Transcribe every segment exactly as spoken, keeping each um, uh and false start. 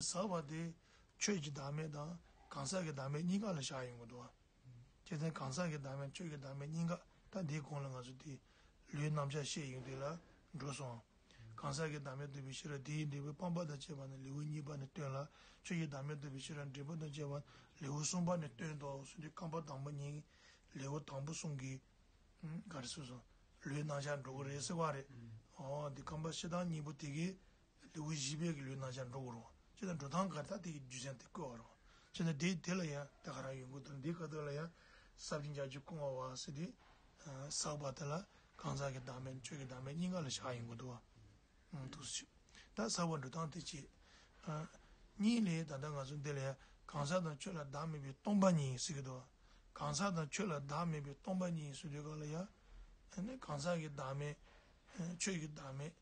ཟག་པ་དེ་ཆོས་ཀྱི་བདག་མེད་དང་གང་ཟག་གི་བདག་མེད་གཉིས་ཀ་ལ་བཞག་ཡོང་གི་འདུག་བ། བྱས་ཙང་གང་ཟག་གི་བདག་མེད་ཆོས་ཀྱི་བདག་མེད་གཉིས་ཀ། ད་འདིའི་གོང་ལ་ང་ཚོ་དེ་ལུས་རྣམ་གཞག་བཤད་ཡོང་དུས་ལ་འགྲོ་སོང་། གང་ཟག་གི་བདག་མེད་རྟོགས་པའི་ཤེས་རབ་དེའི་འབྲས་བུ་སྤངས་པ་དང་བཅས་པ་ནི་ལེའུ་གཉིས་པ་ནས་སྟོན་ལ། ཆོས་ཀྱི་བདག་མེད་རྟོགས་པའི་ཤེས་རབ་འབྲས་བུ་དང་བཅས་པ་ལེའུ་གསུམ་པ་ནས་སྟོན་ཏོ་ཟེར་དུས་རྐང་པ་དང་པོ་གཉིས་ལེའུ་དང་པོ་གསུམ་གྱི་ག་རེ་ཟེར་སོང་། ལུས་རྣམ་གཞག་འགྲོ་གི་རེད་ཟེར་བ་རེད། ཨོ་འདི་རྐང་པ་བཤད་སྟངས་གཉིས་པོ་དེ་གི་ལེའུ་བཞི་པའི་གི་ལུས་རྣམ་གཞག་འགྲོ་གི་རེད། བྱས་ཙང་འགྲོ་སྟངས་ག་རེ་ད་དེ་གི་རྒྱུ་མཚན་དེ་བཀོད་པ་རེད། བྱས་ཙང་དེ་དེ་ལ་ཡང་དེ་ག་རང་ཡོང་གི་འདུག་འདི་ག་དུས་ལ་ཡང་ས་བཅད་བརྒྱད་ཅུ་སྐུ་ངོ་བ་ཟེར་དུས་ཟག་པ་དེ་ལ་གང་ཟག་གི་བདག་མེད་ཆོས་ཀྱི་བདག་མེད་གཉིས་ཀ་ལ་བཞག་ཡོང་གི་འདུག་བ། འདུག་སེ་བྱས། ད་ཟག་པ་འགྲོ་སྟངས་དེ་གཅིག་གཉིས་ལས་ད་ལྟ་ང་ཚོ་འདི་ལ་ཡང་གང་ཟག་དང་ཆོས་ལ་བདག་མེད་པའི་སྟོང་པ་ཉིད་ཟེར་གྱི་འདུག་གང་ཟག་དང་ཆོས་ལ་བདག་མེད་པའི་སྟོང་པ་ཉིད་ཟེར་དུས་ག་ལ་ཡང་ཨ་ནི་གང་ཟག་གི་བདག་མེད། ཆོས་ཀྱི་བདག་མེད།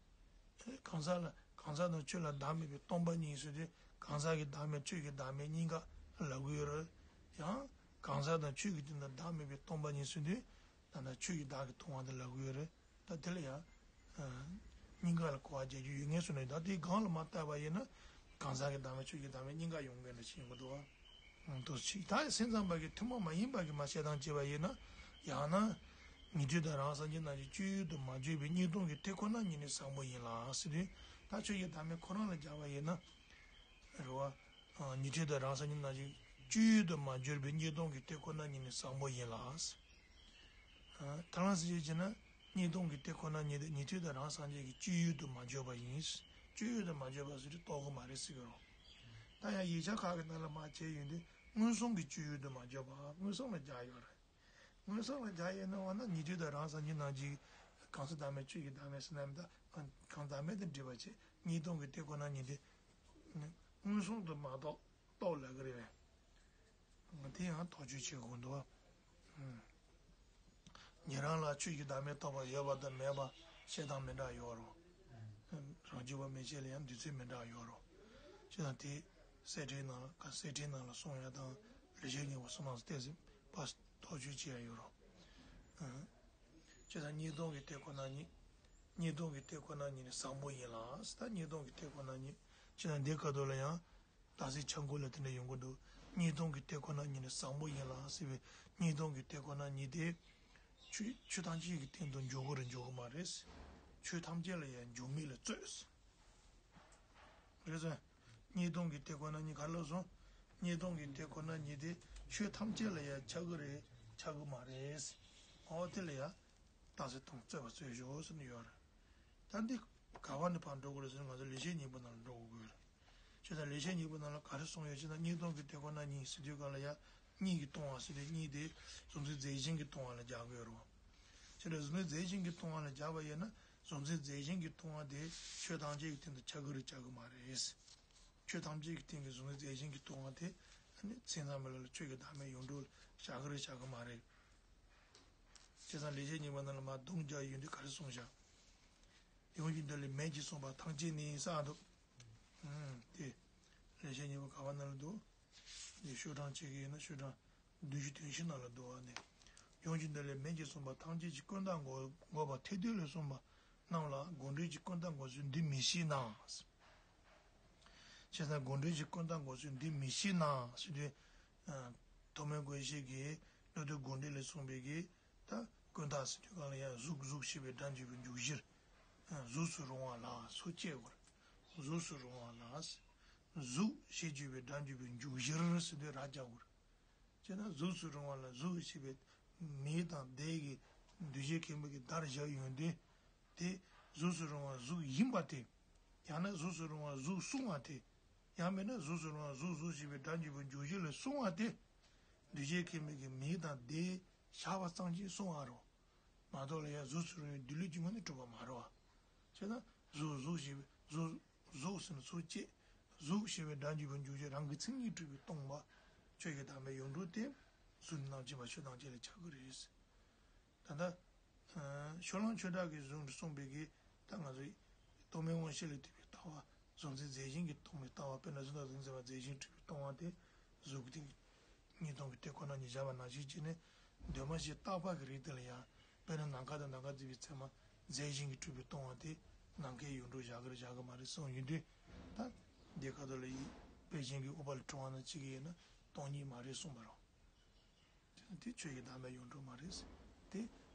གང་ཟག་ལ་གང་ཟག་དང་ཆོས་ལ་བདག་མེད་པའི་སྟོང་པ་ཉིད་ཟེར་དུས་གང་ཟག་གི་བདག་མེད་ཆོས་ཀྱི་བདག་མེད་གཉིས་ཀ་ལབ་ཀྱི་ཡོད་རེད། ཡང་གང་ཟག་དང་ཆོས་ཀྱི་སྟེང་དུ་བདག་མེད་པའི་སྟོང་པ་ཉིད་ཟེར་དུས་ད་ལྟ་ཆོས་ཀྱི་བདག་གིས་སྟོང་པ་དེ་ལབ་ཀྱི་ཡོད་རེད། ད་དེ་ལ་ཡང་། ཨ། གཉིས་ཀ་ལ་གོ་བ་རྒྱག་རྒྱུ་ཡོད་ངེས་སུ་ནི་ད་དེའི་སྒང་ལ་མ་བལྟས་པ་ཡིན་ན། གང་ཟག་གི་བདག་མེད་ཆོས་ཀྱི་བདག་མེད་གཉིས་ཀ་ཡོང་མཁན་འདྲ་ཞིག་ཡོང་གི་འདུག་བ། འདུག་ཅིག་ད་སེམས་ཙམ་པ་གི་ཐུན་མོང་མ་ཡིན་པ་གི་མ་བཤད་སྟངས་བྱས་པ་ཡིན་ན། ཡང་ན། ཉན་ཐོས་དང་རང་སངས་རྒྱས་རྣམས་ཀྱི་སྤྱོད་ཡུལ་དུ་མ་གྱུར་པའི་གཉིས་སྟོང་གི་དེ་ཁོ་ན་ཉིད་ནི་ཟབ་མོ་ཡིན་ལ་ཟེར་དུས། ད་ཆོས་ཀྱི་བདག་མེད་ཁོ་རང་ལ་སྦྱར་བ་ཡིན་ན། རེད་བ། ཉན་ཐོས་དང་རང་སངས་རྒྱས་རྣམས་ཀྱི་སྤྱོད་ཡུལ་དུ་མ་གྱུར་པའི་གཉིས་སྟོང་གི་དེ་ཁོ་ན་ཉིད་ནི་ཟབ་མོ་ཡིན་ལ། ཐར་ལམ་སེམས་བསྐྱེད་བྱས་ན་གཉིས་སྟོང་གི་དེ་ཁོ་ན་ཉིད་དེ་ཉན་ཐོས་དང་རང་སངས་རྒྱས་ཀྱི་སྤྱོད་ཡུལ་དུ་མ་གྱུར་པ་ཡིན། སྤྱོད་ཡུལ་དུ་མ་གྱུར་པ་ཟེར་དུས་རྟོགས་ཀྱི་མ་རེད་ཟེར་གྱི་རེད། ད་ཡང་ཡིག་ཆ་ཁག་གི་ནང་ལ་མར་བྱས་ཡོང་དུས་མངོན་སུམ་གྱི་སྤྱོད་ཡུལ་དུ་མ་གྱུར་པ། མངོན་སུམ་ལ་སྦྱར་ཡོད་རེད། མངོན་སུམ་ལ་སྦྱར་ཡོད་ན་འོ་ན་ཉན་ཐོས་དང་རང་སངས་རྒྱས་རྣམས་ཀྱི་གང་ཟག་བདག་མེད་ཆོས་ཀྱི་བདག་མེད་ཟེར་ན་མི་གདའ། གང་ཟག་བདག་མེད་དང་འབྲེལ་བ་བྱས་གཉིས་སྟོང་གི་དེ་ཁོ་ན་ཉིད་དེ། མངོན་སུམ་དུ་མ་རྟོགས་རྟོགས་ལབ་ཀྱི་རེད་པས། དེ་ཡང་དོགས་གཅོད་བྱེད་དགོས་འདུག་བ། ཉན་རང་ལ་ཆོས་ཀྱི་བདག་མེད་རྟོགས་པ་ཡོད་པ་དང་མེད་པ་བཤད་སྟངས་མི་འདྲ་ཡོད་རེད། རང་རྒྱུད་པ་མན་ཆད་ལ་ཡང་འདུས་ཚུལ་མི་འདྲ་ཡོད་རེད། བྱས་ཙང་དེ་གསེར་ཕྲེང་ནང་ལ་ག་གསེར་ཕྲེང་ནང་ལ་གསུངས་ཡ་དང་ལེགས་བཤད་སྙིང་པོ་གསུངས་ནང་བལྟས་ཟིན་པ་དོགས་གཅོད་བྱེད་ཡ་ཡོད་རེད། བྱས་ཙང་གཉིས་སྟོང་གི་དེ་ཁོ་ན་ཉིད། གཉིས་སྟོང་གི་དེ་ཁོ་ན་ཉིད་ནི་ཟབ་མོ་ཡིན་ལ། ད་གཉིས་སྟོང་གི་དེ་ཁོ་ན་ཉིད། བྱས་ཙང་འདི་ཁ་ཐོག་ལ་ཡང་། རྟགས་གསལ་ཆ་འགོད་ལ་དེ་འདྲ་ཡོང་གི་འདུག་གཉིས་སྟོང་གི་དེ་ཁོ་ན་ཉིད་ནི་ཟབ་མོ་ཡིན་ལ་ཟེར་བའི་གཉིས་སྟོང་གི་དེ་ཁོ་ན་ཉིད་དེ། ཆོས་ཆོས་ཐམས་ཅད་ཀྱི་སྟེང་དུ་འཇོག་གི་རེད་འཇོག་གི་མ་རེད། ཆོས་ཐམས་ཅད་ལ་ཡང་འཇོག་མེད་ལ་རྩོད། རེད་སོང་། གཉིས་སྟོང་གི་དེ་ཁོ་ན་ཉིད་ག་ལ་སོང་། གཉིས་སྟོང་གི་དེ་ཁོ་ན་ཉིད་དེ་ཆོས་ཐམས་ཅད་ལ་ཡང་ཆགས་ཀྱི་རེད་ཆགས་ཀྱི་མ་རེད། འོ་དེ་ལ་ཡང་རྟགས་གསལ་དང་རྩོད་པ་རྩོད་ཞོག་ཟེར་ནས་ཡོད་རེད། ད་འདི་ག་བ་ནས་ཕར་འགྲོ་དགོས་རེད་ཟེར་ན་ང་ཚོ་ལེགས་བཤད་སྙིང་པོ་ནང་ལ་འགྲོ་དགོས་ཀྱི་ཡོད་རེད། བྱས་ཙང་ལེགས་བཤད་སྙིང་པོ་ནང་ལ་ག་རེ་གསུངས་ཡོད་ཅེ་ན་གཉིས་སྟོང་གི་དེ་ཁོ་ན་ཉིད་ཟེར་དུས་ག་ལ་ཡ། གཉིས་ཀྱིས་སྟོང་བ་ཟེར་དུས་གཉིས་དེ་གཟུགས་འཛིན་རྫས་གཞན་གྱིས་སྟོང་བ་ལ་སྦྱར་གྱི་ཡོད་རེད། བྱས་ཙང་གཟུགས་འཛིན་རྫས་གཞན་གྱིས་སྟོང་བ་ལ་སྦྱར་བ་ཡིན་ན་གཟུགས་འཛིན་རྫས་གཞན་གྱིས་སྟོང་བ་དེ་ཆོས་ཐམས་ཅད་ཀྱི་སྟེང་དུ་ཆགས་ཀྱི་རེད་ཆགས་ཀྱི་མ་རེད། ཆོས་ཐམས་ཅད་ཀྱི་སྟེང་གི་གཟུགས་འཛིན་རྫས་གཞན་གྱིས་སྟོང་བ་དེ་ཨ་ནི་མཚན་ཙམ་མི་ལ་ལ་ཆོས་ཀྱི་བདག་མེད་ཡོངས་གྲུབ་བཞག་གི་རེད་བཞག་གི་མ་རེད། བྱས་ཙང་ལེགས་བཤད་སྙིང་པོ་ནང་ལ་མར་བརྡུང་རྒྱག་ཡོང་དུས་ག་རེ་གསུངས་བཞག་ཡོངས་ཀྱི་འདི་ལས་མེད་ཅེས་གསུངས་པ་ཐམས་ཅད་ནི་ས་འདུག་ཨུམ། དེ། ལེགས་བཤད་སྙིང་པོ་ག་བ་ན་ལ་འདུག་འདི་ཤོག་གྲངས་གཅིག་གི་ཡིན་ན་ཤོག་གྲངས་བདུན་ཅུ་དོན་བཞི་ནང་ལ་འདུག་བ་ནི། ཡོངས་ཀྱི་འདི་ལས་མེད་ཅེས་གསུངས་པ་ཐམས་ཅད་ཀྱི་ཀུན་བརྟགས་འགོག་འགོག་པ་ཐེག་བསྡུས་ལས་གསུངས་པ་རྣམས་ལ་དགོངས་འགྲེལ་གྱི་ཀུན་བརྟགས་འགོག་ཚུལ་འདི་མི་ཤེས་ན། བྱས་ཙང་དགོངས་འགྲེལ་གྱི་ཀུན་བརྟགས་འགོག་ཚུལ་འདི་མི་ཤེས་ན་ཟེར་དུས། ཐོགས་མེད་དགོངས་བཞེད་ཀྱི་བློ་ལྡོག་དགོངས་འགྲེལ་ལས་གསུངས་པའི་གི། ད་ཀུན་བརྟགས་ཟེར་དུས་གང་ལ་ཡང་གཟུགས་གཟུགས་ཞེས་པའི་སྒྲ་འཇུག་པའི་འཇུག་གཞིར། གཟུགས་སུ་རུང་བ་ལ་སོགས་བཅས་དགོས། གཟུགས་སུ་རུང་བ་ལ། གཟུགས་ཞེས་བརྗོད་པའི་སྒྲ་འཇུག་པའི་འཇུག་གཞིར་ཟེར་དུས་ར་རྒྱག་དགོས། བྱས་ན་གཟུགས་སུ་རུང་བ་ལ་གཟུགས་ཞེས་པའི་མིང་དང་བརྡ་གི་འདུས་བྱས་ཁེངས་པའི་གི་བརྡར་བཞག་ཡོང་དུས། དེ་གཟུགས་སུ་རུང་བ་གཟུགས་ཡིན་པ་དེ། ཡང་ན་གཟུགས་སུ་རུང་བ་གཟུགས་གསུང་བ་དེ། ཡང་མིན་ན་གཟུགས་སུ་རུང་བ་གཟུགས་གཟུགས་ཞེས་པའི་སྒྲ་འཇུག་པའི་འཇུག་གཞི་ལས་གསུང་བ་དེ། འདུས་བྱས་ཁེངས་པའི་གི་མིང་དང་བརྡས་བཞག་པ་ཙམ་གྱིས་གསུང་བ་རེད། མ་གཏོགས་ལ་ཡང་གཟུགས་སུ་རུང་བའི་སྡོད་ལུགས་ཀྱི་ངོས་ནས་གྲུབ་པ་མ་རེད་བ། བྱས་ན་གཟུགས་གཟུགས་ཞེས་པའི་གཟུགས་གཟུགས་ཟེར་ན་ཚུར་བཅད། གཟུགས་ཞེས་པའི་སྒྲ་འཇུག་པའི་འཇུག་གཞི་རང་གི་མཚན་ཉིད་གྲུབ་པས་སྟོང་པ། ཆོས་ཀྱི་བདག་མེད་ཡོངས་གྲུབ་སྟེ། གཟུགས་ནི་རྣམ་མཁྱེན་པ་ཆོས་ཐམས་ཅད་ལ་ཁྱབ་ཀྱི་རེད། ད་ལྟ། ཕྱོགས་གླང་ཆོས་གྲགས་ཀྱི་གཞུང་དུ་གསུངས་པའི་གི། ད་ང་ཚོའི་རྟོག་མེད་དབང་ཤེས་ལས་བཏུས་པའི་ལྟ་བ། གཟུགས་འཛིན་རྫས་གཞན་གྱིས་སྟོང་པའི་ལྟ་བ་དཔེར་ན་གཟུགས་དང་གཟུགས་འཛིན་པ་རྫས་གཞན་གྲུབ་པས་སྟོང་བ་དེ། གཟུགས་ཀྱི་སྟེང་གཉིས་སྟོང་གི་དེ་ཁོ་ན་ཉིད་བཞག་པ་ནང་བཞིན་བྱས་ནས། གདོད་མ་གཞི་རྟག་པ་གི་རིགས་དེ་ལ་ཡང་། དཔེར་ན་ནམ་མཁའ་དང་ནམ་མཁའ་འཛིན་པའི་ཚད་མ་རྫས་གཞན་གྱིས་གྲུབ་པས་སྟོང་བ་དེ། ནམ་མཁའི་ཡོངས་གྲུབ་བཞག་གི་རེད་བཞག་གི་མ་རེད་གསུངས་ཡོང་དུས། ད་འདི་ཁ་ཐོག་ལ་ཡིན། དཔལ་ཆེན་གྱི་ཨུཏྤ་ལའི་ཕྲེང་བ་ནང་གཅིག་གིས་ཡིན་ན་སྟོང་ཉིད་མ་རེད་གསུངས་པ་རེད། དེ་ཆོས་ཀྱི་བདག་མེད་ཡོངས་གྲུབ་མ་རེད། དེ་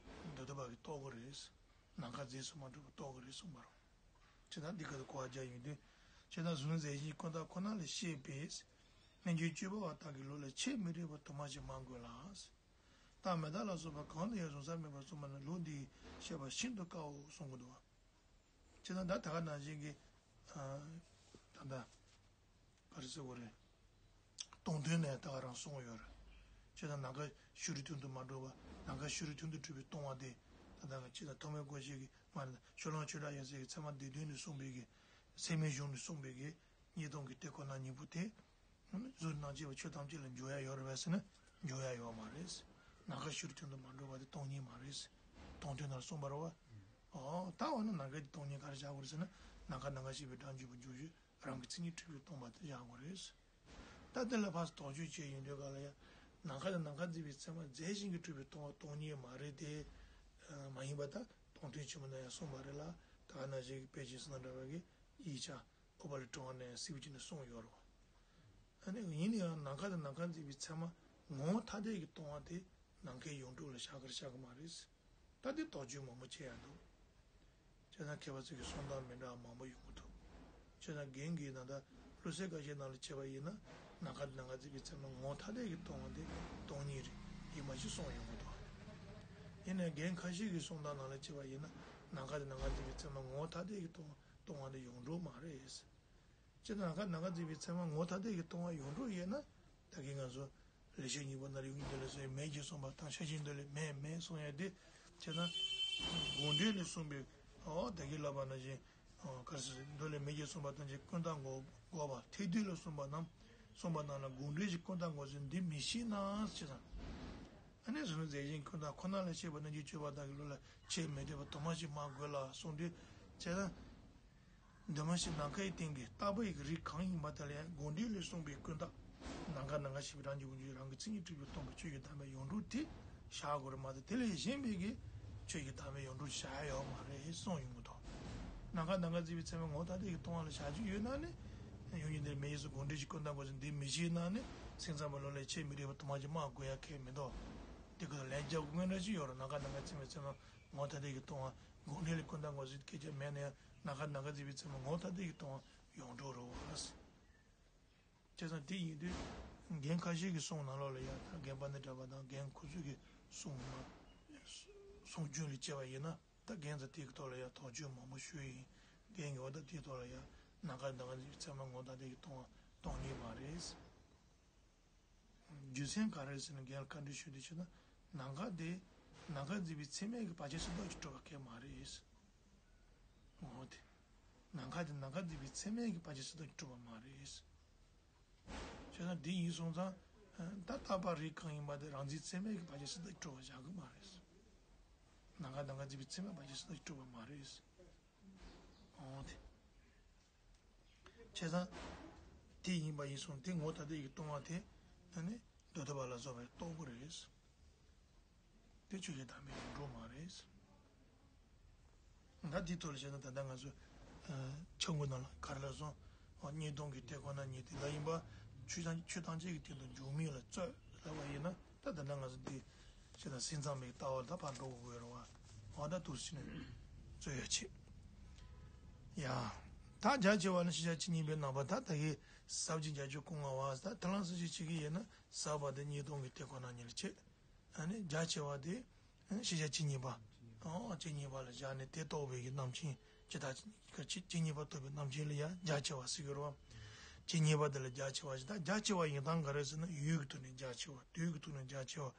འདོད་པ་གིས་རྟོགས་ཀྱི་རེད། ནམ་མཁའ་རྫས་སུ་མ་གྲུབ་པ་རྟོགས་ཀྱི་རེད་གསུངས་པ་རེད། ཇི་ལྟར་འདི་སྐད་དུ་གོ་བ་རྒྱག་ཡོང་དུས། ཇི་ལྟར་གཟུགས་ནས་རྫས་གཞན་གྱི་ཀུན་བཏགས་ཁོ་ན་ལས་བཤད་པའི་སྨན་གྱི་སྤྱོད་པ་བ་དག་གི་ལུགས་ལ་ཆེས་མི་རིགས་པ་དུ་མ་ཞིག་སྨྲ་དགོས་ལ། རྟགས་མི་རྟག་ལ་སོགས་པ་གང་ལ་ཡང་གཟུང་ས་མེད་པར་གསུངས་པ་ན་ལུགས་འདིས་བཤད་པ་ཤིན་ཏུ་དཀའོ་གསུང་གི་འདུག་བ། ཇི་ལྟར་ད་ད་ག་ནང་བཞིན་གྱི། ད་ལྟ། ག་རེ་ཟེར་དགོས་རེད། སྟོང་ཐུན་ནས་ད་ག་རང་གསུངས་ཡོད་རེད། ཇི་ལྟར་ནམ་མཁའ་ཕྱི་རོལ་དོན་དུ་མ་གྲུབ་པ། ནམ་མཁའ་ཕྱི་རོལ་དོན་དུ་གྲུབ་པའི་སྟོང་པ་དེ། ད་ལྟ་ང་ཅི་ལྟར་ཐོགས་མེད་སྒོ་ཕྱེ་གི་མ་རེད། ཕྱོགས་གླང་ཆོས་གྲགས་ཡབ་སྲས་ཀྱིས་ཚད་མ་སྡེ་བདུན་ནས་གསུངས་པའི་གི། ཚད་མའི་གཞུང་ནས་གསུངས་པའི་གི། གཉིས་སྟོང་གི་དེ་ཁོ་ན་གཉིས་པོ་དེ། གཟུགས་སྣང་བཅས་པ་ཆོས་ཐམས་ཅད་ལ་འཇོག་ཡ་ཡོད་རེད་པས་ཟེར་ན། འཇོག་ཡ་ཡོད་མ་རེད། ནམ་མཁའ་ཕྱི་རོལ་དོན་དུ་མ་གྲུབ་པ་དེ་སྟོང་ཉིད་མ་རེད། སྟོང་ཐུན་ནང་གསུངས་པ་རེད་བ། ཨོ། ད་འོ་ན་ནམ་མཁའ་དེ་སྟོང་ཉིད་ག་རེ་བཞག་དགོས་རེད་ཟེར་ན། ནམ་མཁའ་ནམ་མཁའ་ཞེས་པའི་སྒྲ་འཇུག་པ་འཇུག་གཞི་རང་གི་མཚན་ཉིད་འཁྲུལ་པས་སྟོང་པ་དེ་བཞག་དགོས་རེད། ད་དེ་ལ་ཕར་དོགས་གཅོད་བྱས་ཡོང་དུས་ག་ལ་ཡ། ནམ་མཁའ་དང་ནམ་མཁའ་འཛིན་པའི་ཚད་མ་རྫས་གཞན་གྱིས་གྲུབ་པའི་སྟོང་པ་སྟོང་ཉིད་མ་རེད་དེ། མ་ཡིན་པ་ད་སྟོང་ཐུན་ཆེན་མོ་ན་ཡང་གསུངས་པ་རེད་ལ། ད་ག་ནང་བཞིན་གྱི་དཔལ་ཆེན་གསང་སྔགས་འགྲེལ་པ་གི་ཡིག་ཆ། ཨུཏྤ་ལའི་ཕྲེང་བ་ནས་གསལ་པོ་བྱས་ནས་གསུངས་ཡོད་རེད་བ། ཨ་ནི་ཡིན་ན་ཡང་ནམ་མཁའ་དང་ནམ་མཁའ་འཛིན་པའི་ཚད་མ་ངོ་བོ་ཐ་དད་ཀྱིས་སྟོང་པ་དེ་ནམ་མཁའི་ཡོངས་གྲུབ་ལ་བཞག་གི་རེད་བཞག་གི་མ་རེད། ད་དེ་དོགས་གཅོད་མང་པོ་བྱེད་ཡ་འདུག་བྱས་ཙང་མཁས་པ་ཚོ་གི་གསུང་སྟངས་མི་འདྲ་བ་མང་པོ་ཡོང་གི་འདུག་བྱས་ཙང་རྒན་གྱིས་ད་ལྟ་བློ་གསལ་དགའ་བཞད་ནང་ལ་བྱས་པ་ཡིན་ན། ནམ་མཁའ་དང་ནམ་མཁའ་འཛིན་པའི་ཚད་མ་ངོ་བོ་ཐ་དད་ཀྱིས་སྟོང་པ་དེ་སྟོང་ཉིད་རེད་ཡིན་མ་ཞིག་གསུངས་ཡོང་གི་འདུག་ཡིན་ནའི་རྒན་ཁ་ཤས་ཀྱི་གསུང་སྟངས་ནང་ལ་བྱས་པ་ཡིན་ན། ནམ་མཁའ་དང་ནམ་མཁའ་འཛིན་པའི་ཚད་མ་ངོ་བོ་ཐ་དད་ཀྱིས་སྟོང་སྟོང་པ་དེ་ཡོངས་གྲུབ་མ་རེད། སྤྱིར་ནམ་མཁའ་ནམ་མཁའ་འཛིན་པའི་ཚད་མ་ངོ་བོ་ཐ་དད་ཀྱིས་སྟོང་པ་ཡོངས་གྲུབ་ཡོད་ན། ད་གིན་ང་ཚོ་ལེགས་བཤད་སྙིང་པོ་ནང་ལ་ཡོངས་འདི་ལ་སོགས་མེད་ཅེས་གསུངས་པ་དང་ཤེར་ཕྱིན་མདོ་ལས་མེད་མེད་གསུང་ཡ་དེ། བྱས་ན། དགོངས་འགྲེལ་ལས་གསུངས་པའི་ཨོ་ད་གིན་ལབ་པ་ནང་བཞིན། ག་རེ་ཟེར་མདོ་ལས་མེད་ཅེས་གསུངས་པ་དང་ཅིག་ཀུན་བརྟགས་འགོག་འགོག་པ་ཐེག་བསྡུས་ལ་གསུངས་པ་རྣམས་གསུངས་པ་རྣམས་ལ་དགོངས་འགྲེལ་གྱི་ཀུན་བརྟགས་འགོག་ཚུལ་འདི་མི་ཤེས་ན་ཅེས་དང་། ཨ་ནི་གཟུགས་ནས་རྫས་གཞན་ཀུན་བརྟགས་ཁོ་ན་ལ་བཤད་པ་རྣམས་ཀྱི་སྤྱོད་པ་དག་གི་ལུགས་ལ་ཆེས་མི་འཐད་པ་དུ་མ་ཞིག་སྨྲ་དགོས་ལ་གསུངས་དུས། བྱས་ན། འདི་མ་ཤེས་ནམ་མཁའི་སྟེང་གི་རྟག་པའི་རིགས་གང་ཡིན་པ་དེ་ལ་ཡང་དགོངས་འགྲེལ་ལས་གསུངས་པའི་ཀུན་བརྟགས། ནམ་མཁའ་ནམ་མཁའ་ཞེས་པའི་རང་གི་དགོངས་འགྲེལ་རང་གི་མཚན་ཉིད་འཁྲུལ་པས་སྟོང་པའི་ཆོས་ཀྱི་བདག་མེད་ཡོངས་གྲུབ་དེ་བཞག་དགོས་རེད་མ་གཏོགས་དེ་ལས་གཞན་པའི་གི་ཆོས་ཀྱི་བདག་མེད་ཡོངས་གྲུབ་བཞག་ཡ་ཡོད་མ་རེད་གསུངས་ཡོང་གི་འདུག་ནམ་མཁའ་ནམ་མཁའ་འཛིན་པའི་ཚད་མ་ངོ་བོ་ཐ་དད་ཀྱིས་སྟོང་པ་ལ་བཞག་རྒྱུ་ཡོད་ན་ནི། ཡོང་རྒྱུ་འདིར་མེད་ཅེས་སུ་དགོངས་འགྲེལ་གྱི་ཀུན་བརྟགས་འགོག་ཚུལ་འདི་མི་ཤེས་ན་ནི། སེམས་ཙམ་པ་ལོ་ལས་ཆེས་མི་འཐད་པ་དུ་མ་ཞིག་སྨྲ་དགོས་ཡ་གལ་མི་འདུག་དེ་ཀུན་ལན་རྒྱག་དགོས་ངེས་འདྲ་ཞིག་ཡོད་རེད། ནམ་མཁའ་ནམ་མཁའི་ཚད་མའི་ཚད་མ་ངོ་བོ་ཐ་དད་ཀྱིས་སྟོང་པ། དགོངས་འགྲེལ་ལས་ཀུན་བརྟགས་འགོག་ཚུལ་སྐད་ཆ་མེད་ན་ཡང་ནམ་མཁའ་ནམ་མཁའ་འཛིན་པའི་ཚད་མ་ངོ་བོ་ཐ་དད་ཀྱིས་སྟོང་པ་ཡོངས་གྲུབ་རེད་བ། བྱས་ཙང་དེ་ཡིན་དུས། རྒན་ཁ་ཤས་ཀྱི་གསུང་ནང་ལོགས་ལ་ཡང་ད་རྒན་པ་ཎི་གྲགས་པ་དང་རྒན་ཁོ་ཚོས་ཀྱི་གསུང་མ། གསུང་རྒྱུན་ལ་བྱས་པ་ཡིན་ན་ད་རྒན་ཚོ་དེ་གི་ཐོག་ལ་ཡང་དོགས་གཅོད་མང་པོ་ཞུས་ཡིན། རྒན་གྱི་འོ་ད་དེའི་ཐོག་ལ་ཡང་ནམ་མཁའ་ནམ་མཁའ་འཛིན་པའི་ཚད་མ་ངོ་བོ་ཐ་དད་ཀྱིས་སྟོང་པ་སྟོང་ཉིད་མ་རེད། རྒྱུ་མཚན་ག་རེ་ཟེར་ན་རྒན་ལ་བཀའ་འདྲི་ཞུ་དུས་བྱས་ན་ནམ་མཁའ་དེ་ནམ་མཁའ་འཛིན་པའི་ཚད་མས་ཀྱི་བར་ཆད་སུ་དག་གིས་གྲུབ་པ་གང་ཡང་མ་རེད། འོ་དེ། ནམ་མཁའ་དེ་ནམ་མཁའ་འཛིན་པའི་ཚད་མས་ཀྱི་བར་ཆད་སུ་དག་གིས་གྲུབ་པ་མ་རེད། བྱས་ན་དེ་ཡིན་སོང་ཙང་། ད་རྟག་པ་རིགས་གང་ཡིན་པ་དེ་རང་འཛིན་ཚད་མས་ཀྱི་བར་ཆད་སུ་དག་གིས་གྲུབ་པ་བཞག་གི་མ་རེད། ནམ་མཁའ་ནམ་མཁའ་འཛིན་པའི་ཚད་མས་བར་ཆད་སུ་དག་གིས་གྲུབ་པ་མ་རེད། འོ་དེ། བྱས་ཙང་། དེ་ཡིན་པ་ཡིན་སོང་དེ་ངོ་བོ་ཐ་དད་ཀྱིས་སྟོང་པ་དེ། ཨ་ནི། འདོད་ཐོབ་པ་ལ་སོགས་པས་རྟོགས་དགོས་རེད། དེ་ཆོས་ཀྱི་བདག་མེད་ཡོངས་གྲུབ་མ་རེད། ད་དེའི་ཐོག་ལ་བཤད་ན་ད་ལྟ་ང་ཚོ། ཆབ་འགོ་ནང་ལ་ག་རེ་ལབ་སོང་། གཉིས་སྟོང་གི་དེ་ཁོ་ན་ཉིད་དེ་ལ་ཡིན་པ། ཆོས་ཐམས་ཆོས་ཐམས་ཅད་ཀྱི་སྟེང་དུ་འཇུག་མིན་ལ་རྩོད་ལབ་པ་ཡིན་ན་ད་ད་ལྟ་ང་ཚོ་འདི། ཅེས་དང་སེམས་ཙམ་པའི་ལྟ་བ་ལ་ད་ཕར་འགྲོ་དགོས་རེད་བ། འོ་ད་དུས་ཕྱིན་ནས་རྩོད་ཡ་ཆེ། ཡ། ད་རྒྱ་ཆེ་བ་ནི་ཤེས་བྱ་ཇི་སྙེད་པའི་རྣམ་པ་ད་ད་གི་ཟབ་ཅིང་རྒྱ་ཆེར་སྐུ་མངའ་བ་ད་དེ་ལ་སུ་ཞིག་བྱེད་ཀྱི་ཡིན་ན་ཟབ་པ་དེ་གཉིས་སྟོང་གི་དེ་ཁོ་ན་ཉིད་ལ་བྱེད། ཨ་ནི་རྒྱ་ཆེ་བ་དེ་ཤེས་བྱ་ཇི་སྙེད་པ། ཨོ་ཇི་སྙེད་པ་ལ་བཞག་ནས་དེ་རྟོགས་པའི་གི་རྣམ་མཁྱེན། ཇི་ལྟར་ཇི་སྙེད་པ་རྟོགས་པའི་རྣམ་མཁྱེན་ལ་ཡང་རྒྱ་ཆེ་བ་ཟེར་གྱི་རེད་བ། ཇི་སྙེད་པ་དེ་ལ་རྒྱ་ཆེ་བ་ཞེས་ད་རྒྱ་ཆེ་བ་ཡིན་སྟངས་ག་རེ་ཟེར་ན་ཡུལ་གྱི་ཐོག་ནས་རྒྱ་ཆེ་བ་དུས་ཀྱི་ཐོག་ནས་རྒྱ་ཆེ་བ།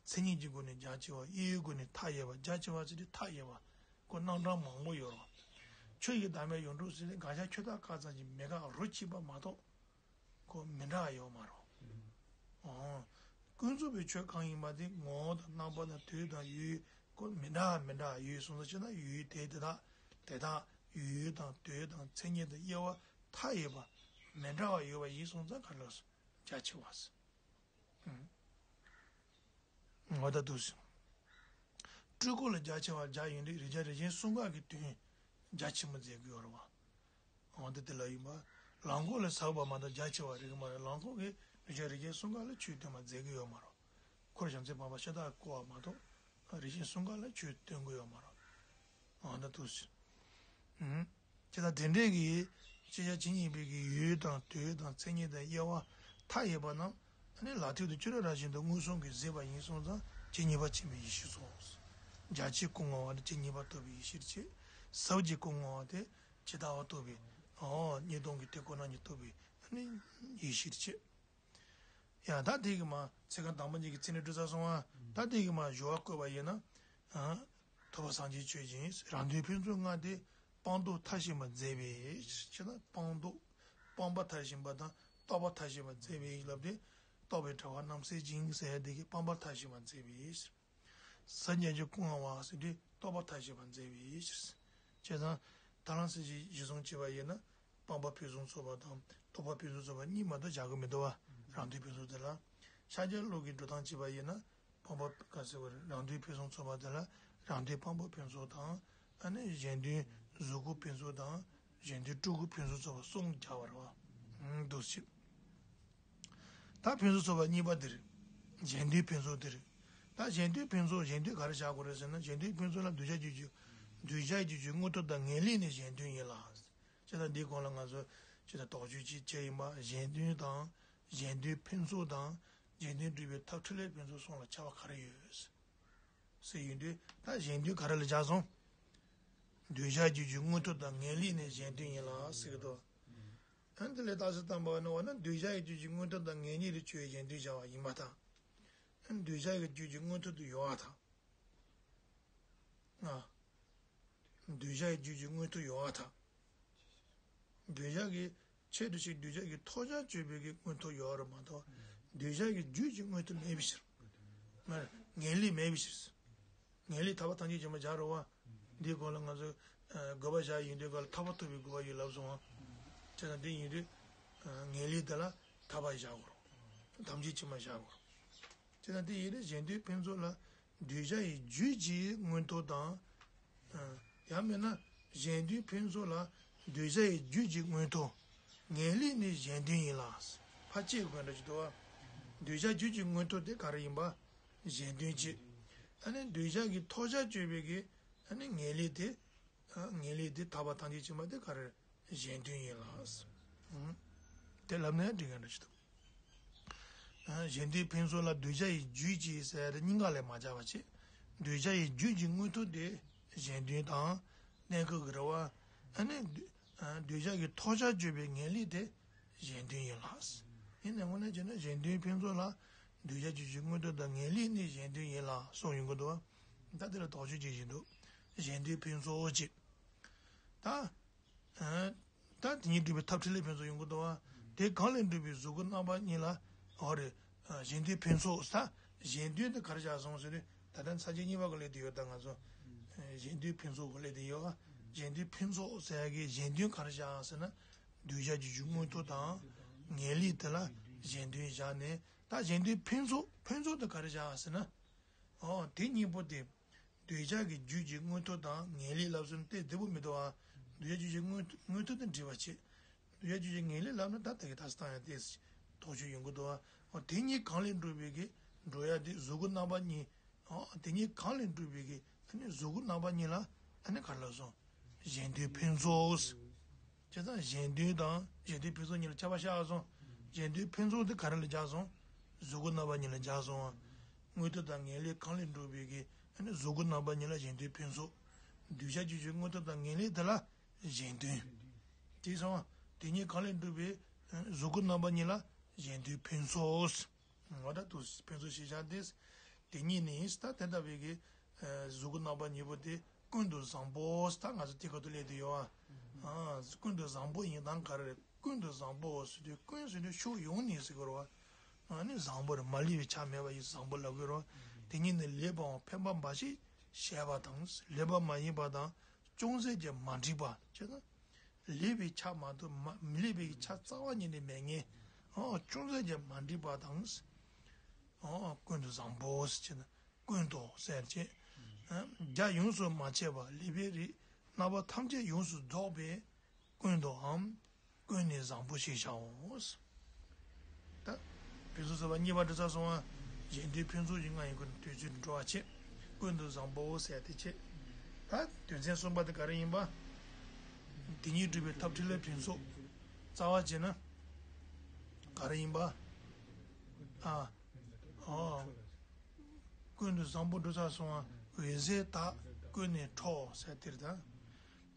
མཚན་ཉིད་ཀྱི་སྒོ་ནས་རྒྱ་ཆེ་བ་དབྱེ་བའི་སྒོ་ནས་མཐའ་ཡས་པ་རྒྱ་ཆེ་བ་ཟེར་དུས་མཐའ་ཡས་པ། ཁོ་རྣམ་གྲངས་མང་པོ་ཡོད་རེད་བ། ཆོས་ཀྱི་བདག་མེད་ཡོངས་གྲུབ་ཟེར་ནས་དགག་བྱ་ཁྱོད་དག་བཀག་ཙམ་གྱིས་མེད་དགག་རོ་གཅིག་པ་མ་གཏོགས། ཁོ་མི་འདྲ་བ་ཡོད་མ་རེད། ཨོ། ཀུན་རྫོབ་པའི་ཆོས་གང་ཡིན་པ་དེ་ངོ་བོ་དང་རྣམ་པ་དང་དུས་དང་ཡུལ་ཁོ་མི་འདྲ་བ་མི་འདྲ་བ་ཡོད་སོང་ཙང་བྱས་ན་ཡུལ་དེ་དེ་དག་དེ་དག་ཡུལ་དང་དུས་དང་མཚན་ཉིད་དང་དབྱེ་བ་མཐའ་ཡས་པ་མི་འདྲ་བ་ཡོད་པ་ཡིན་སོང་ཙང་ག་ལ་རྒྱ་ཆེ་བ། ངོ་བོ་དང་དུས་སུ། སྤྲུལ་སྐུ་ལ་རྒྱ་ཆེ་བ་རྒྱ་ཡིན་དུས་རིགས་བརྒྱ་རིགས་ཆེན་གསུམ་ཀ་གི་དོན་རྒྱ་ཆེན་པོ་མཛད་ཀྱི་ཡོད་རེད་བ། འོ་དེ་དེ་ལ་ཡིན་པ། ལམ་ཁོག་ལ་ཟག་པ་མ་གཏོགས་རྒྱ་ཆེ་བ་རིག་གི་མ་རེད། ལམ་ཁོག་གི་གདུལ་བྱ་རིགས་ཅན་གསུམ་ཀ་ལ་ཆོས་སྟོན་པ་མཛད་ཀྱི་ཡོད་མ་རེད། འཁོར་བྱམས་བརྩེ་འཕགས་པ་ཤ་སྟག་བསྐོར་བ་མ་གཏོགས་རིགས་ཅན་གསུམ་ཀ་ལ་ཆོས་སྟོན་གྱི་ཡོད་མ་རེད། འོ་ད་འདུག་སེ། ཨུམ། ཇི་ལྟར་དེ་འདྲའི་གི་ཤེས་བྱ་ཇི་སྙེད་པའི་གི་ཡུལ་དང་དུས་དང་མཚན་ཉིད་དང་དབྱེ་བ་མཐའ་ཡས་པ་རྣམས་ཨ་ནི་ལ་ཐུག་ཏུ་ཅི་རིགས་རང་བཞིན་དུ་མངོན་སུམ་གྱིས་གཟིགས་པ་ཡིན་སོང་ཙང་ཇི་སྙེད་པ་ཕྱིན་པའི་ཡེ་ཤེས་སོ། རྒྱ་ཆེའི་སྐུ་བསྔོ་བ་ནི་ཇི་སྙེད་པ་རྟོགས་པའི་ཡེ་ཤེས་བྱེད། ཟབ་ཀྱི་སྐུ་བསྔོ་བ་དེ་ཇི་ལྟ་བ་རྟོགས་པའི་ཨོ་གཉིས་སྟོང་གི་དེ་ཁོ་ན་ཉིད་རྟོགས་པའི་ཨ་ནི་ཡེ་ཤེས་བྱེད། ཡང་ད་དེ་གི་མ་ཚིག་རྐང་དང་པོ་གཉིས་ཀྱི་ཚིག་ནི་འགྲོ་ཚར་སོང་ང་། ད་དེ་གི་མ་སྦྱོར་བ་བཀོད་པ་ཡིན་ན། ཨ། ཐུབ་པ་སངས་རྒྱས་ཆོས་ཅན། རང་དོན་ཕུན་ཚོགས་ལྔ་སྟེ། སྤངས་རྟོགས་མཐར་ཕྱིན་པ་མཛད་པའི་ཕྱིར་ན་སྤངས་རྟོགས། སྤངས་པ་མཐར་ཕྱིན་པ་དང་རྟོགས་པ་མཐར་ཕྱིན་པ་མཛད་པའི་ལབ་སྟེ། རྟོགས་པའི་གྲགས་པ་རྣམ་གསལ་ཅན་ཟེར་དེ་གི་སྤངས་པ་མཐར་ཕྱིན་པ་མཛད་པའི་ཕྱིར། ཟབ་རྒྱ་ཆེའི་སྐུ་བསྔོ་བ་ཟེར་དུས་རྟོགས་པ་མཐར་ཕྱིན་པ་མཛད་པའི་ཕྱིར། བྱས་ཙང་། ད་ལན་སྲིད་ཞི་གཞི་བཟུང་བྱས་པ་ཡིན་ན། སྤངས་པ་ཕུན་སུམ་ཚོགས་པ་དང་རྟོགས་པ་ཕུན་སུམ་ཚོགས་པ་གཉིས་མ་གཏོགས་བཞག་གི་མི་འདུག་བ། རང་དོན་ཕུན་སུམ་དེ་ལ། ཤཱཀྱ་བློ་གི་འགྲོ་སྟངས་བྱས་པ་ཡིན་ན། སྤངས་པ་ག་ཟེར་བ་རེད། རང་དོན་ཕུན་སུམ་ཚོགས་པ་དེ་ལ་རང་དོན་སྤངས་པ་ཕུན་ཚོགས་དང་། ཨ་ནི་གཞན་དོན་གཟུགས་སྐུ་ཕུན་ཚོགས་དང་། གཞན་དོན་སྤྲུལ་སྐུ་ཕུན་སུམ་ཚོགས་པ་གསུམ་བྱ་བ་རེད་བ། འདུག་སེ། ད་ཕུན་སུམ་ཚོགས་པ་གཉིས་པ་འདིར། གཞན་དོན་ཕུན་ཚོགས་འདིར། ད་གཞན་དོན་ཕུན་ཚོགས་གཞན་དོན་ག་རེ་བཞག་དགོས་རེད་ཟེར་ན། གཞན་དོན་ཕུན་ཚོགས་ལ་གདུལ་བྱ་རྒྱུད་ཀྱི། གདུལ་བྱ་རྒྱུད་ཀྱི་མངོན་མཐོ་དང་ངེས་ལེགས་ནི་གཞན་དོན་ཡིན་ལ། ཅེས་དང་འདིའི་གོང་ལ་ང་ཚོ་ཅི་ལྟར་དོགས་གཅོད་ཅིག་བྱས་ཡིན་པ། གཞན་དོན་དང་། གཞན་དོན་ཕུན་ཚོགས་དང་། གཞན་དོན་སྒྲུབ་པའི་ཐབས་འཕྲིན་ལས་ཕུན་ཚོགས་གསུམ་ལ་ཁྱད་པར་ག་རེ་ཡོད། ཟེར་ཡོང་དུས་ད་གཞན་དོན་ག་རེ་ལ་སྦྱར་སོང་། གདུལ་བྱ་རྒྱུད་ཀྱི་མངོན་མཐོ་དང་ངེས་ལེགས་ནི་གཞན་དོན་ཡིན་ལ་ཟེར་གི་འདུག་ཨ་ནི་དེ་ལས་རྟགས་གསལ་བཏང་བ་ནི་འོ་ན་གདུལ་བྱ་ཡི་རྒྱུད་ཀྱི་མངོན་མཐོ་དང་ངེས་ལེགས་དེ་ཆོས་གཞན་དོན་བྱ་བ་ཡིན་པ་དང་། ཨ་ནི་གདུལ་བྱ་ཡི་རྒྱུད་ཀྱི་མངོན་མཐོ་དུ་ཡོད་པ་དང་། ང་། གདུལ་བྱ་ཡི་རྒྱུད་ཀྱི་མངོན་མཐོ་ཡོད་པ་དང་། གདུལ་བྱ་གི་ཆེད་དུ་ཞིག་གདུལ་བྱ་གི་ཐོབ་བྱ་གཅོད་པའི་གི་མངོན་མཐོ་ཡོད་རེད་མ་གཏོགས། གདུལ་བྱ་གི་རྒྱུད་ཀྱི་མངོན་མཐོ་མེད་པའི་ཕྱིར། ང་། ངེས་ལེགས་མེད་པའི་ཕྱིར། ངེས་ལེགས་ཐར་པ་ཐམས་ཅད་མཁྱེན་པར་བྱ་རེད་བ། འདིའི་སྐོར་ལ་ང་ཚོས་དགོས་པ་བཞག་ཡིན་དུས་ག་ལ་ཐར་པ་ཐོབ་པའི་དགོས་པ་ཡོད་ལབ་སོང་བ། བྱས་ཙང་འདི་ཡིན་དུས། ངེས་ལེགས་དེ་ལ་ཐར་པ་བཞག་དགོས་རེད། ཐམས་ཅད་མཁྱེན་པར་བྱ་དགོས་རེད། བྱས་ཙང་འདི་ཡིན་དུས་གཞན་དོན་ཕུན་ཚོགས་ལ་གདུལ་བྱ་ཡི་རྒྱུད་ཀྱི་མངོན་མཐོ་དང་། ཡང་མིན་ན་གཞན་དོན་ཕུན་ཚོགས་ལ་གདུལ་བྱ་ཡི་རྒྱུད་ཀྱི་མངོན་མཐོ། ངེས་ལེགས་ནི་གཞན་དོན་ཡིན་ལ། ཕར་བཅད་དགོས་འདྲ་ཅིག་འདུག་བ། གདུལ་བྱ་རྒྱུད་ཀྱི་མངོན་མཐོ་དེ་ག་རེ་ཡིན་པ། གཞན་དོན་བཅད། ཨ་ནི་གདུལ་བྱ་གི་ཐོབ་བྱ་གཅོད་པའི་གི། ཨ་ནི་ངེས་ལེགས་དེ། ངེས་ལེགས་དེ་ཐར་པ་ཐམས་ཅད་མཁྱེན་པ་དེ་ག་རེ། གཞན་དོན་ཡིན་ལ། དེ་ལབ་ན་འགྲིག་གི་འདྲ་ཅིག་འདུག་གཞན་དོན་ཕུན་ཚོགས་ལ་གདུལ་བྱ་ཡི་རྒྱུད་ཀྱི་ཟེར་ཡ་དེ་གཉིས་ཀ་ལ་མ་སྦྱར་བ་བྱས། གདུལ་བྱ་ཡི་རྒྱུད་ཀྱི་མངོན་མཐོ་དེ་གཞན་དོན་དང་གནས་སྐབས་ཀྱི་རེད་བ། ཨ་ནི་གདུལ་བྱ་གི་ཐོབ་བྱ་གཅོད་པའི་ངེས་ལེགས་དེ་གཞན་དོན་ཡིན་ལ། ཡིན་ནའི་དངོས་གནས་བྱས་ན་གཞན་དོན་ཕུན་ཚོགས་ལ་གདུལ་བྱ་རྒྱུད་ཀྱི་མངོན་མཐོ་དང་ངེས་ལེགས་ནི་གཞན་དོན་ཡིན་ལ་གསུངས་ཡོང་གི་འདུག་བ། ད་དེ་ལ་དོགས་གཅོད་བྱེད་བཞིན་འདུག་གཞན་དོན་ཕུན་ཚོགས་ཅེས། ད། ད་དེ་ཉིད་སྒྲུབ་པའི་ཐབས་འཕྲིན་ལས་ཕུན་ཚོགས་ཡོང་གི་འདུག་བ། དེ་གང་ལས་འགྲུབ་པའི་གཟུགས་སྐུ་རྣམ་པ་གཉིས་ལ། འོ་རེད། གཞན་དོན་ཕུན་ཚོགས་ས། གཞན་དོན་དེ་ག་རེ་བཞག་སོང་ཟེར་ན། ད་ལྟ་ས་བཅད་གཉིས་པ་གི་སླེབས་དེ་ཡོད་ད་ང་ཚོ། གཞན་དོན་ཕུན་ཚོགས་གི་སླེབས་དེ་ཡོད་བ། གཞན་དོན་ཕུན་ཚོགས་ཟེར་ཡ་གི་གཞན་དོན་ག་རེ་བཞག་ཟེར་ན། གདུལ་བྱ་རྒྱུད་ཀྱི་མངོན་མཐོ་དང་། ངེས་ལེགས་དེ་ལ་གཞན་དོན་བཞག་ནས། ད་གཞན་དོན་ཕུན་ཚོགས་ཕུན་ཚོགས་དེ་ག་རེ་བཞག་ཟེར་ན། འོ་དེ་གཉིས་པོ་དེ། གདུལ་བྱ་གི་རྒྱུད་ཀྱི་མངོན་མཐོ་དང་ངེས་ལེགས་ལབ་སོང་སྟེ་བདེ་པོ་མི་འདུག་ཨ། གདུལ་བྱ་རྒྱུད་ཀྱི་མངོན་མངོན་མཐོ་དེ་འདྲི་བ་བྱེད། གདུལ་བྱ་རྒྱུད་ཀྱི་ངེས་ལེགས་ལབ་ན་ད་ལྟ་གི་ད་སྟངས་ཡང་ཏོག་ཙམ་དོགས་གཅོད་ཡོང་གི་འདུག་ཨ། འོ་དེ་གཉིས་གང་ལས་འགྲུབ་པའི་གི་འགྲོ་ཡ་དེ་གཟུགས་སྐུ་རྣམ་པ་གཉིས། འོ་དེ་གཉིས་གང་ལས་འགྲུབ་པའི་གི་ཨ་ནི་གཟུགས་སྐུ་རྣམ་པ་གཉིས་ལ་ཨ་ནི་ག་རེ་ལབ་སོང་། གཞན་དོན་ཕུན་ཚོགས། བྱས་ཙང་གཞན་དོན་དང་གཞན་དོན་ཕུན་ཚོགས་གཉིས་ལ་ཁྱད་པར་བཞག་སོང་། གཞན་དོན་ཕུན་ཚོགས་དེ་ག་རེ་ལ་སྦྱར་སོང་། གཟུགས་སྐུ་རྣམ་པ་གཉིས་ལ་སྦྱར་སོང་། མངོན་མཐོ་དང་ངེས་ལེགས་གང་ལས་འགྲུབ་པའི་གི་ཨ་ནི་གཟུགས་སྐུ་རྣམ་པ་གཉིས་ལ་གཞན་དོན་ཕུན་ཚོགས། གདུལ་བྱ་རྒྱུད་ཀྱི་མངོན་མཐོ་དང་ངེས་ལེགས་དེ་ལ་གཞན་དོན། དེ་སོང་བ། དེ་གཉིས་གང་ལས་འགྲུབ་པའི་གཟུགས་སྐུ་རྣམ་པ་གཉིས་ལ་གཞན་དོན་ཕུན་ཚོགས། འོ་ད་དུ་ཕུན་ཚོགས་ཤེས་བྱ་སྟེ། དེ་ཉིད་ནི་ད་དེ་ལྟ་བུའི་གི་གཟུགས་སྐུ་རྣམ་པ་གཉིས་པོ་དེ་ཀུན་ཏུ་བཟང་པོ་ད་ང་ཚོ་དེ་ཁ་ཐུག་སླེབས་དུ་ཡོད་ཨ། ཀུན་ཏུ་བཟང་པོ་ཡིན་སྟངས་ག་རེ་རེད། ཀུན་ཏུ་བཟང་པོ་ཟེར་དུས་ཀུན་ཟེར་དུས་ཕྱོགས་ཡོངས་ནས་ཟེར་དགོས་རེད་བ། ཨ་ནི་བཟང་པོ་རེད་མ་ལུས་པའི་ཆ་མེད་པ་ཡིན་བཟང་པོ་ལབ་དགོས་རེད་བ། དེ་ཉིད་ནི་ལེགས་པའམ་ཕན་པ་འབའ་ཞིག་བྱས་པ་དང་ལེགས་པ་མ་ཡིན་པ་དང་ཅུང་ཟད་ཀྱང་མ་འགྲིག་པ་བྱས་ན། ལེགས་པའི་ཆ་མ་གཏོགས་མ་མི་ལེགས་པའི་ཆ་རྩ་བ་ཉིད་ནས་མེད་ངེས། ཨོ་ཅུང་ཟད་ཀྱང་མ་འགྲིག་པ་དང་། ཨོ་ཀུན་ཏུ་བཟང་པོ་ཟེར་བྱས་ན་ཀུན་ཏུ་ཟེར་བྱས། རྒྱ་ཡོངས་སུ་མ་ཆད་པ་ལེགས་པའི་རིགས་རྣམ་པ་ཐམས་ཅད་ཡོངས་སུ་རྫོགས་པའི་ཀུན་ཏུའམ། ཀུན་ནས་བཟང་པོ་ཞེས་བྱའོ། ད་ཕུན་ཚོགས་ཟེར་བ་གཉིས་པ་འགྲོ་ཚར་སོང་བ། གཞན་དོན་ཕུན་ཚོགས་ཀྱི་ལྔ་ཡི་སྒོ་ནས་དུས་ཚོད་འགྲོ་བ་བྱེད། ཀུན་ཏུ་བཟང་པོ་ཟེར་དེ་བྱེད། ད་དོན་ཚན་གསུམ་པ་དེ་ག་རེ་ཡིན་པ། དེ་ཉིད་སྒྲུབ་པའི་ཐབས་འཕྲིན་ལས་ཕུན་ཚོགས། རྩ་བ་བྱས་ན་ག་རེ་ཡིན་པ། ཨ། ཨོ། ཀུན་ཏུ་བཟང་པོ་འགྲུབ་ཚར་སོང་བ། འོད་གསལ་དག་ཀུན་ནས་འཕྲོ་ཟེར་དེར་ད།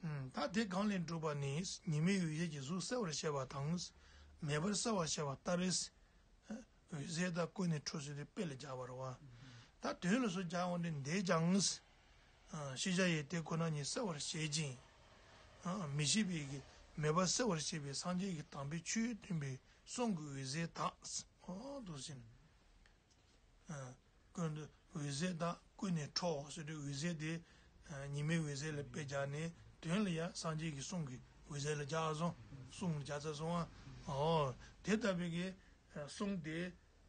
ཨུམ། ད་དེ་གང་ལས་འགྲུབ་པ་ནི། ཉི་མའི་འོད་ཟེར་གྱིས་གཟུགས་གསལ་བར་བྱེད་པ་དང་། མེ་འབར་གསལ་བར་བྱེད་པ་ལྟར། འོད་གསལ་དག་ཀུན་ནས་འཕྲོ་ཟེར་དེ་དཔེ་ལ་སྦྱར་བ་རེད་བ། ད་དོན་ལ་སོགས་སྦྱར་འོང་དུས་འདས་ཀྱང་། ཤེས་བྱ་ཡིས་དེ་ཁོ་ན་ཉིད་གསལ་བར་བྱེད་ཅིང་། མི་ཤེས་པའི་གི་མེ་འབར་གསལ་བར་བྱེད་པའི་སངས་རྒྱས་ཀྱི་དམ་པའི་ཆོས་སྟོན་པའི་གསུང་གི་འོད་ཟེར་དག་ཨོ་འདུག་ཟེར། ཀུན་ཏུ་འོད་ཟེར་དག་ཀུན་ནས་འཕྲོ་ཟེར་དུས་འོད་ཟེར་དེ། ཉི་མའི་འོད་ཟེར་ལ་དཔེ་སྦྱར་ནས། དོན་ལ་ཡང་སངས་རྒྱས་ཀྱི་གསུང་གི་འོད་ཟེར་ལ་སྦྱར་སོང་། གསུང་ལ་སྦྱར་ཚར་སོང་བ། ཨོ། དེ་ལྟ་བུའི་གི་གསུང་དེ་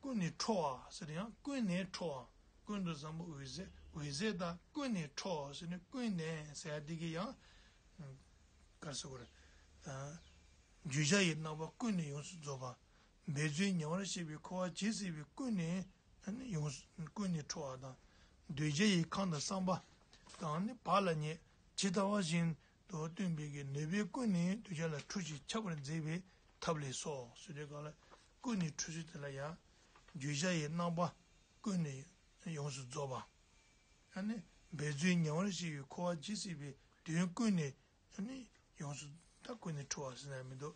ཀུན་ནས་འཕྲོ་བ་ཟེར་ཡང་ཀུན་ནས་འཕྲོ་བ། ཀུན་ཏུ་བཟང་པོ་འོད་ཟེར་འོད་ཟེར་དག་ཀུན་ནས་འཕྲོ་ཟེར་ནས་ཀུན་ནས་ཟེར་ཡ་དེ་གི་ཡང་། ག་རེ་ཟེར་དགོས་རེད། བརྗོད་བྱ་ཡི་རྣམ་པ་ཀུན་ནས་ཡོངས་སུ་རྫོགས་པ། འབད་རྩོལ་ཉེ་བར་བཤད་པའི་འཁོར་བ་ཇི་སྲིད་པའི་ཀུན་ནས་ཡོངས་སུ་ཀུན་ནས་འཕྲོ་བ་དང་། གདུལ་བྱ་ཡི་ཁམས་དང་བསམ་པ་དང་ནི་བག་ལ་ཉལ་ཇི་ལྟ་བ་བཞིན་དུ་སྟོན་པའི་གི་ནུས་པས་ཀུན་ནས་གདུལ་བྱ་ལ་འཁྲུལ་ཞིང་ཁྱབ་པར་མཛད་པའི་ཐབས་ལས་སོ་ཟེར་དུས་གང་ལ་ཀུན་ནས་འཕྲོ་ཚུལ་དེ་ལ་ཡང་བརྗོད་བྱ་ཡི་རྣམ་པ་ཀུན་ནས་ཡོངས་སུ་རྫོགས་པ། ཨ་ནི་འབད་རྩོལ་ཉེ་བར་བཤད་པའི་འཁོར་བ་ཇི་སྲིད་པའི་དོན་ཀུན་ནས། ཨ་ནི་ཡོངས་སུ་ད་ཀུན་ནས་འཁྲུལ་བ་ཟེར་ན་མི་འདུག་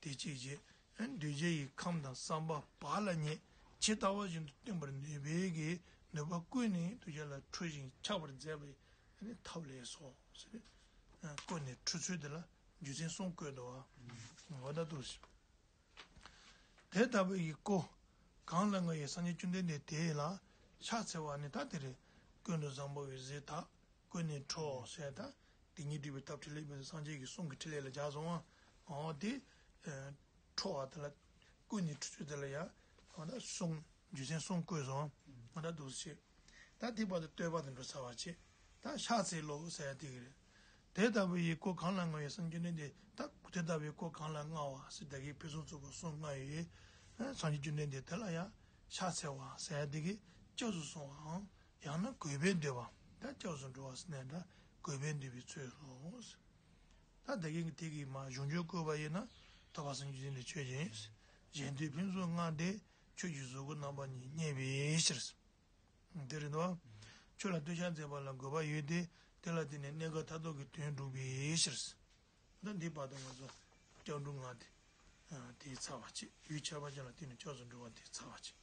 དེ་གཅིག་བྱས། ཨ་ནི་གདུལ་བྱ་ཡི་ཁམས་དང་བསམ་པ་བག་ལ་ཉལ་ཇི་ལྟ་བ་བཞིན་དུ་སྟོན་པར་ནུས་པའི་གི་ནུས་པ་ཀུན་ནས་གདུལ་བྱ་ལ་འཁྲུལ་ཞིང་ཁྱབ་པར་མཛད་པའི་ཨ་ནི་ཐབས་ལས་སོ་ཟེར། ཨ་ཀུན་ནས་འཁྲུལ་ཚུལ་དེ་ལ་རྒྱུ་མཚན་གསུམ་བཀོད་འདུག་བ། འོ་ད་འདུག་ཟེར། དེ་ལྟ་བུའི་སྐུ་གང་ལ་མངའ་བའི་སངས་རྒྱས་བཅོམ་ལྡན་འདས་དེ་ལ་ཕྱག་འཚལ་བ་ནི་ད་དེ་རེད། ཀུན་ཏུ་བཟང་པོ་འོད་ཟེར་དག་ཀུན་ནས་འཕྲོ་ཟེར་ད། དེ་ཉིད་སྒྲུབ་པའི་ཐབས་འཕྲིན་ལས་སངས་རྒྱས་ཀྱི་གསུང་གི་འཕྲིན་ལས་ལ་སྦྱར་སོང་བ། འོ་དེ། འཕྲོ་བ་དེ་ལ། ཀུན་ནས་འཕྲོ་ཚུལ་དེ་ལ་ཡང་། འོ་ད་གསུང་རྒྱུ་མཚན་གསུམ་བཀོད་སོང་། འོ་ད་འདུག་སེ་བྱེད། ད་དེ་བར་དུ་བསྟོད་པ་དེ་འགྲོ་ཚར་བ་བྱེད། ད་ཕྱག་འཚལ་ལོ་ཟེར་ཡ་དེ་གི་རེད། དེ་ལྟ་བུའི་སྐུ་གང་ལ་མངའ་བའི་སངས་རྒྱས་བཅོམ་ལྡན་འདས་ད་དེ་ལྟ་བུའི་སྐུ་གང་ལ་མངའ་བ་ཟེར་ད་གི་ཕུན་སུམ་ཚོགས་པ་གསུང་མངའ་ཡོད། སངས་རྒྱས་བཅོམ་ལྡན་འདས་དེ་ལ་ཡང་ཕྱག་འཚལ་བ་ཟེར་ཡ་དེ་གི་སྐྱབས་སུ་སོང་བའམ་ཡང་ན་གུས་པས་འདུད་པ་ད་སྐྱབས་སུ་འགྲོ་བ་ཟེར་ནས་འདྲ་གུས་པས་འདུད་པའི་ཚུལ་ལོ། ད་ད་གི་དེ་གི་མ་གཞུང་ཆོས་བཀོད་པ་ཡིན་ན་ཐོབ་པ་སངས་རྒྱས་བཅོམ་ལྡན་འདས་ཆོས་ཅན། གཞན་དོན་ཕུན་ཚོགས་ལྔ་དེ་ཆོས་ཀྱི་གཟུགས་སྐུ་རྣམ་པ་གཉིས་བརྙེས་པའི་ཕྱིར། དེ་རེད་དོ། ཆོས་ལ་ལྟོས་བཅས་མཛད་པ་ལ་དགོས་པ་ཡོད་དེ། དེ་ལ་བརྟེན་ནས་གནས་སྐབས་མཐར་ཐུག་གི་དོན་འགྲུབ་པའི་ཕྱིར། ད་འདི་བར་དུ་ང་ཚོ་སྐྱབས་འགྲོ་ལྔ་དེ། དེའི་ཚར་བ་བྱེད། ཡུལ་ཁྱད་པར་ཅན་ལ་བརྟེན་ནས་སྐྱབས་སུ་འགྲོ་བ་དེའི་ཚར་བ་བྱེད།